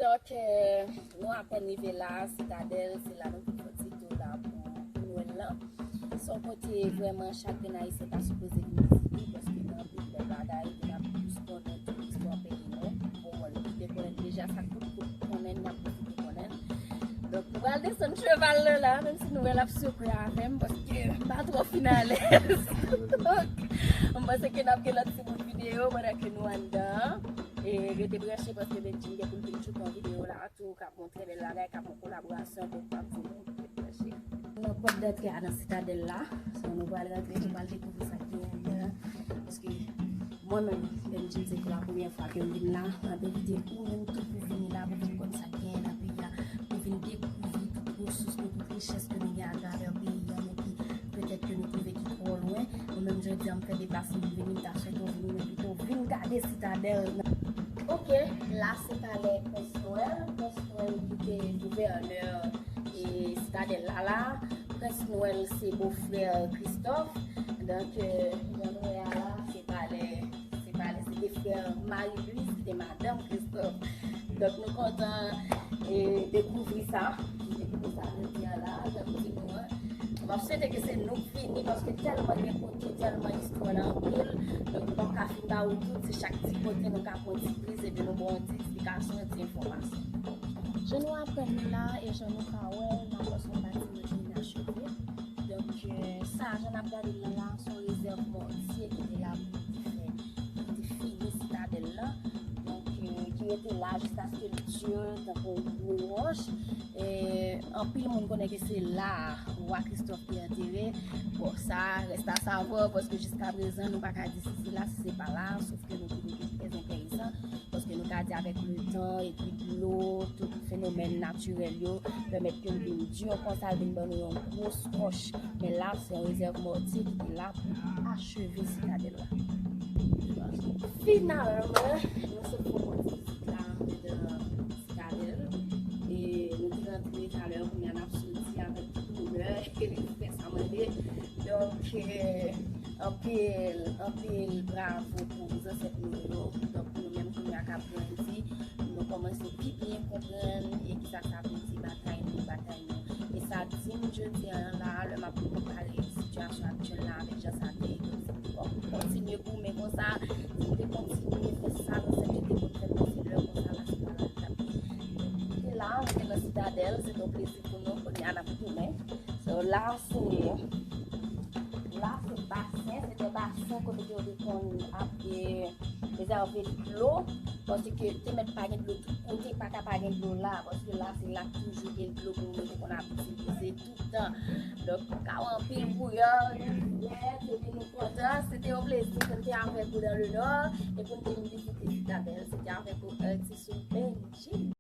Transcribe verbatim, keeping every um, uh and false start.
Donk, euh, nou apèn rive la, Sitadèl, se la nou te fè ti tou la pou, pou Nwèl lan. Se yon kote vrèman chak grenn Ayisyen ta sipoze vin vizite, paske gen anpil bèl bagay, epi n ap plis konnen tout istwa peyi nou. Bon, mwen, nou te konnen deja sa, tout, tout konnen, n ap plis konnen. Donk, nou pral desann cheval la, la, menm si Nwèl ap sekwe avè m, paske m pa twò fin alèz. Donk, m panse ke n ap gen lòt ti bout videyo pandan ke nou anndan an. E rete branche paske Benjin gen pou l vin choute yon videyo la tou k ap montre bèl bagay, k ap yon kolaborasyon, donk m ap di nou rete branche. Nou nan pòt dantre a nan Sitadèl la. So, nou pral rantre, nou pral dekouvri sa ki anndan. Paske mwen menm, Benjin, se pou la premyè fwa ke m vin la. M ap envite ou menm tou pou vini la, pou vin konn sa ki genyen nan peyi a, pou vin dekouvri tout resous nou, tout richès ke nou gen atravè peyi a, men ki petèt ke nou twouve ki twò lwen. Mwen menm, jodi a, m fè deplasman m vini, m ta swete w vini, men pito w vin gade Sitadèl. Ok, la se palè Prens Nwèl. Prens Nwèl ki te gouvènè e Sitadèl la la. Prens Nwèl se bofrè Kristòf. Donk, euh, jan nou wè a la, se palè, se palè, se te frè Marie Louise ki te madanm Kristòf. Donk, nou kontan e dekouvri sa. Nou dekouvri sa jodi a la, jan m di nou an. M ap swete ke se nou k vini, paske tèlman gen kote, tèlman istwa la anpil. Donk, nou p ap ka fin ba ou tout, se chak ti kote nou ka pran ti priz, epi nou ba w ti eksplikasyon, ti enfòmasyon. Jan nou aprann li la, e jan nou ka wè l, n ap wè se yon batiman ki inacheve. Donk, euh, sa, jan n ap gade l la, se yon rezèv mòtye ki te la pou te fè, pou te fini Sitadèl la. Donk, euh, ki rete la jiskaske l di, tankou yon gwo wòch. E anpil moun konnen ke se la wa Kristòf te antere. Bon, sa, reste à savoir, paske jiska prezan, nou pa ka di si se la, si se pa la, sof ke nou twouve ke li trè enteresan, paske nou ka di avèk letan, epi dlo, tout fenomèn natirèl yo, pèmèt ke l vin di konsa, l vin ban nou yon gwo wòch. Men la, se yon rezèv mòtye ki te la pou acheve Sitadèl la. Finalman, nou sot fè yon ti vizit la anndan Sitadèl. E nou te rantre talè, kounye a n ap soti avèk tout onè, respè sa mande. Donk, euh, anpil, anpil bravo pou zansèt nou yo. Donk, nou menm kounye a k ap grandi, nou kòmanse pi byen konprann e kisa sa vle di batay nou, batay nou. E sa di m jodi a la, lè m ap konpare sitiyasyon aktyèl la avèk jan sa te ye, donk, se pou kontinye goumen konsa, si m te kontinye fè sa, zansèt yo te konn fè m, se lè konsa la, se pa la l t ap ye. Se la, nou te nan Sitadèl, se te yon plezi pou nou, kounye a n ap tounen. So, la, se, la, se basen, se te basen kote ke yo te konn ap, e, rezève dlo, paske te mèt pa gen dlo tout kote, pa ka pa gen dlo la, paske la, se la k toujou gen dlo pou moun te konn ap itilize toutan. Donk, ka wè anpil bouyè, rivyè, epi nou kontan, se te yon plezi pou n te avèk ou dans le Nord, e pou n te vin vizite Sitadèl, se te avèk ou, atis ou,